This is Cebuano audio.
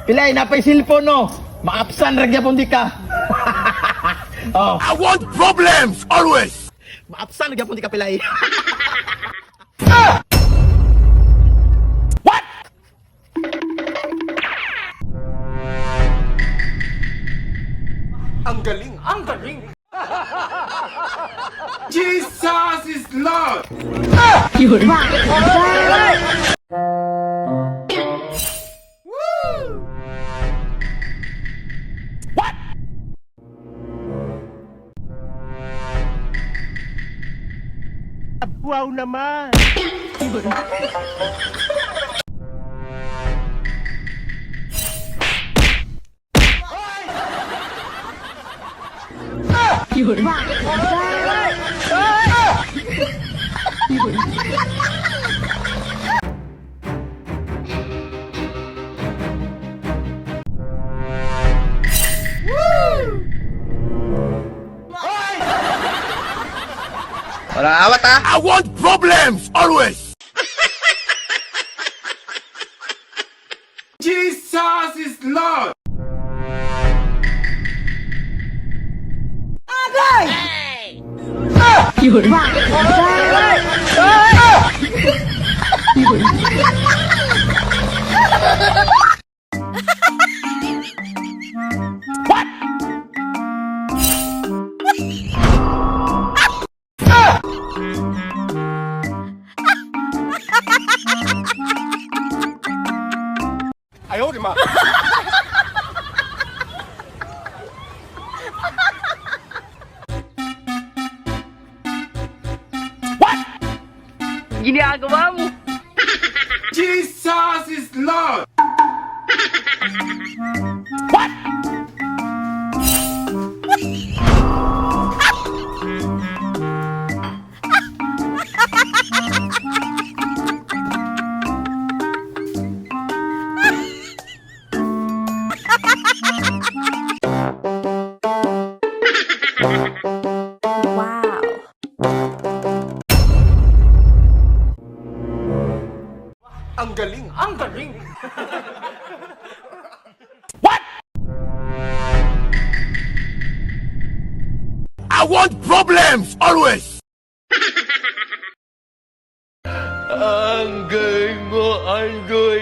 Pilay, napay cellphone, no? Maapsan ra gyapon di ka. Oh, I want problems always. Maapsan ra gyapon di ka, Pilay. What? Ang galing! Ang galing! Jesus is Lord. What? Wow naman! Wala awat ah. I want problems always. Jesus is Lord. What? What? Ginagawa mo. Jesus is Lord. What? Wow. Ang galing! Ang galing! What? I want problems always. Ang galing mo, ang galing.